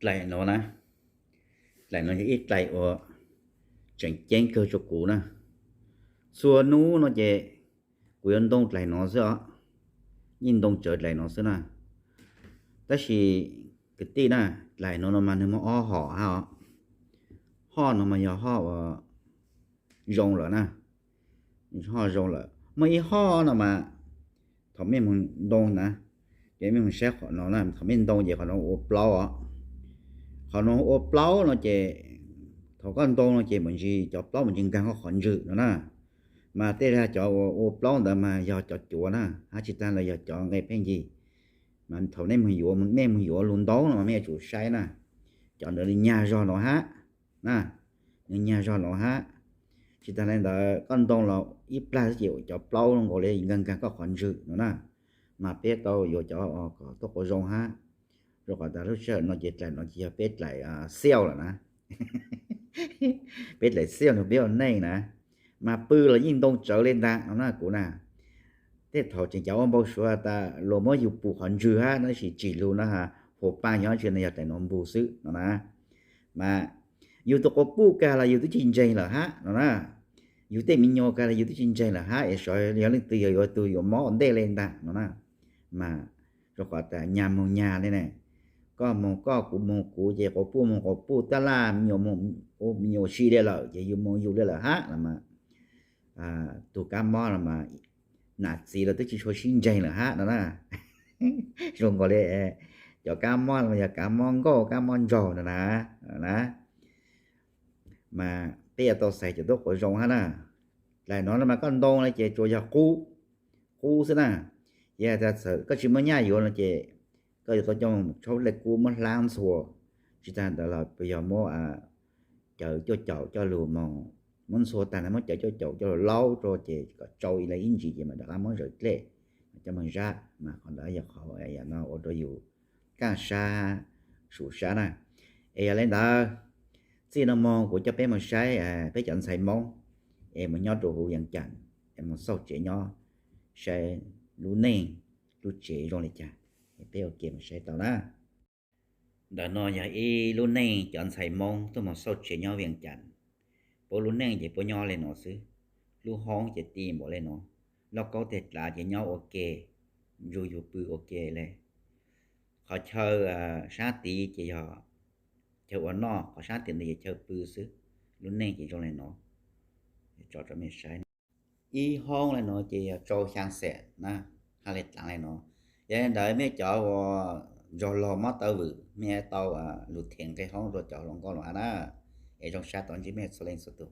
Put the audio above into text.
Dlaim no na, dlaim no yog ib dlaim uas tseem ceeb kawg rau kuv na. Txhua hnub no ces kuv yuav ntoo dlaim no xwb os, yeej ntoo tsawv dlaim no xwb na. Tab sis kwv tij na, dlaim no no mas nws muaj ob hom hab os. Hom no mas yog hom uas zoo lawm na, hom zoo lawm. Muaj ib hom no mas thaum mej moog ntoo na, ces mej moog saib qhov no na, thaum mej ntoo ces qhov no ua plaub os. Qhov no ua plaub no ces thaum koj ntoo no ces mam ntsis cov plaub mam ntsis nkaag koj qhov ntswg no na. Mas tej zag cov ua plaub ntawd mas yog cov cuav na, hab tsis taag los yog cov nqe pheej yig. Mas thaum nej moog yuav, mej moog yuav lug ntoo no mas mej yuav tsum saib na, cov ntawd nws nyag zog no hab na, nws nyag zog no hab. Tsis taag le ntawd koj ntoo los ib plag xwb ces cov plaub zoo nkaus li nkaag nkaag koj qhov ntswg no na. Mas peb tau yuav cov kom tuaj quas zoo hab, rau qhov tas lub sij hawm no ces dlaim no ces yog peb dlaim xiaj lawm na. Peb dlaim xiaj no peb ua neej na, mas pw los yeej ntoo tsawv le ntag no na kuv na. Tej thaum tseem cov ua npau suav tas luas muab yug pum qhov ntswg hab no, tab sis tsim lug no ha, huas paaj yog dlaim no, yog dlaim no npug xwb no na. Mas yug tus quas puj kag los yug twb tsis ntseeg lawm hab no na. Yug tej me nyuam kag los yug twb tsis ntseeg lawm hab, es xyov yog leej twg yog yuav tug yuav mob ua ntej le ntag no na. Mas rau qhov tas nyag moog nyag le ne, koj moog koj, kuv moog kuv, ces quas puj moog quas puj, tab laj me nyuam moog, me nyuam si le lawm ces yug moog yug le lawm hab los mas tug kab mob los mas nam txiv los twb tsis tshua sib ntseeg lawm hab no na. Zoo nkaus li cov kab mob los yog kab mob nkauj kab mob ntsaug no na. Mas peb yuav tau xaiv cov tuab quav zoo hab na. Dlaim no no mas koj ntoo no ces tsuas yog qub, qub xwb na. Yog tas txawm koj tsis muaj nyaj yuav no ces koj yuav tau coj mus tshaub dlej kub muab hlab ntxhua, tsis tag ntawd los puas yog muab cawv cuaj caum coj lug moog, muab ntxhua tag na muab cawv cuaj caum coj lug laub rau ces kom tsau ib le ib ntsis ces mam rov qab muab zawv dlej coj moog zab. Mas qhov ntawd yog qhov no ua rau yus kaaj sab, sum sab na. Es yog le ntawd, txij no moog kuv coj peb moog saib peb cov ntxhais Moob es moog nyob rau huv Vees Cas, es moog xauj tsev nyob, saib lub neej lub tsev zoo li cas, es peb ua ke moog saib tau na. Ntawm no yog ib lub neej cov ntxhais Moob tuaj moog xauj tsev nyob Vees Cas. Puab lub neej ces puab nyob le no xwb, lub hoob ces ti npaum le no, lauj kaub teg dlav ces nyob ua ke, nrug yug pw ua ke le. Qhov chaw sab tid ces yog chaw ua noj, qhov sab tid ntawd ces chaw pw xwb. Lub neej ces zoo le no, tso rau mej saib. Ib hoob le no ces yog rau xyaa xees na, hab le dlaav le no. Yog le ntawd mej cov uas nrog lug mob taw vwm mej tau lug them nqe hoob rua cov hluas nkauj lug hab na. Es zoo sab tau ntsib mej txhua leej txhua tug.